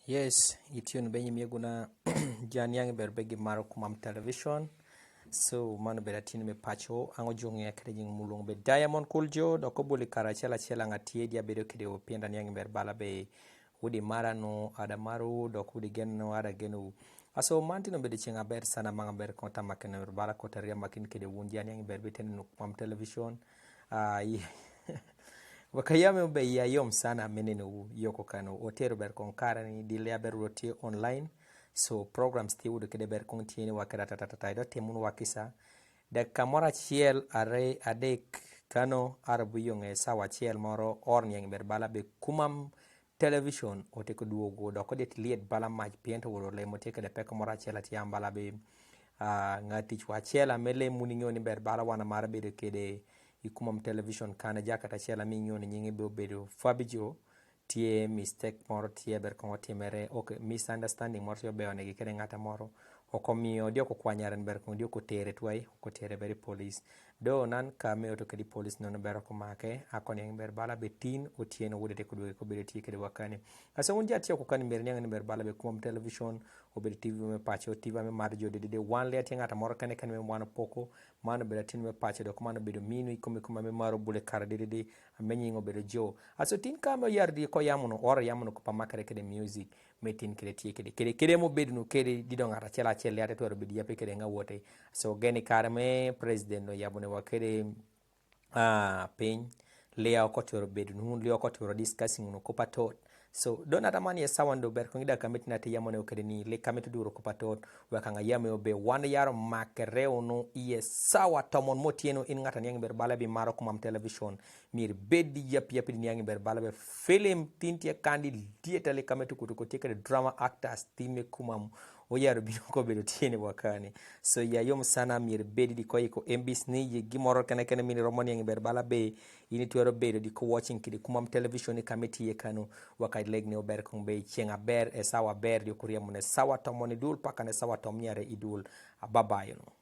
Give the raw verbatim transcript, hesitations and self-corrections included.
Yes, itï un be nyimi guna. Jan yang ber be gi maro kumam television. So mano be da tin me pacho, ango jong ya kede jing mulung be Diamond Cool Joe, doko buli kara chela chela nga tie dia bedo kede o pienda yang ber bala be wudi mara no ada maru, doko wudi gen no ada genu. Aso manti no be de chinga ber sana manga ber konta makene bala kota ria makin kede wun jan yang ber be ten no kumam television. Ah, i- Wakayame be ya yom sana menene u yoko kano. Otero ber kon karani di lea ber rotie online. So programs ti wudu kede ber kon tieni wakera tatatata do temun wakisa. De kamora chiel are adek kano arabu yonge sawa chiel moro or nyeng ber bala be kumam television ote ko duogo do ko det liet bala maj piento wuro le mote kede pe kamora chiel atiam bala be ah, nga tich wa chiel amele muni nyoni ber bala wana mara bedo kede i kumam television kana jakata chela mi nyoni nyingi be obedo Fabio. Tie mistake moro tie ber kongo tie mere, ok, misunderstanding moro tie be one gi kede ngata moro. Oko miyo dio ko kwanyaren ber kongo dio ko tere twai, ko tere beri police. Do nan ka me oto kedi police nono ber ko make akon yang ber bala be tin o tie no wude te kudu ko bedo tie kede wakani. Asa un ja tie ko kan mer nyang ber bala be kumam television o bedo TV me pacho TV me mar jo de de wan le tie ngata moro kane kane me wan poko. Mano beda tin me pache do kumano bedo minu i kumi kuma me maro bule kara dede de amenyi ngo bedo jo. Aso tin ka me yar di ko yamuno or yamuno ko pamakare kede music. Me tin kede tie kede kede kede mo bedo no kede di dong ara chela chela ate twero bedi yape kede nga wote. So geni kara me president no yabune wa kede ah piny. Leo ko twero bedo no leo ko twero discussing no ko patot. So do nata man ye sawan do ber ko ngida kamit nata yamone o kede ni le kamit duro ko patot. Wa kanga yame o be wan yaro makere o no iye sawa tomon mo tieno in ngata nyang ber bala bi maro kumam television. Mir bedi yap yap di nyang ber bala be film tinti kandi dieta le kamit kutu ko tieke de drama actors time kumam. O yaro bino ko bedo tiene wakani. So ya yom sana mir bedi di ko iko M B S ni ye gimoro kene kene mini romon nyang ber bala be ini twero bedo di ko watching kidi kumam television ni kamiti ye kanu. Wakai leg ni ober kong be chenga ber e sawa ber di okuria mune sawa tomoni dul pakane sawa tom nyare idul. Bye bye you know.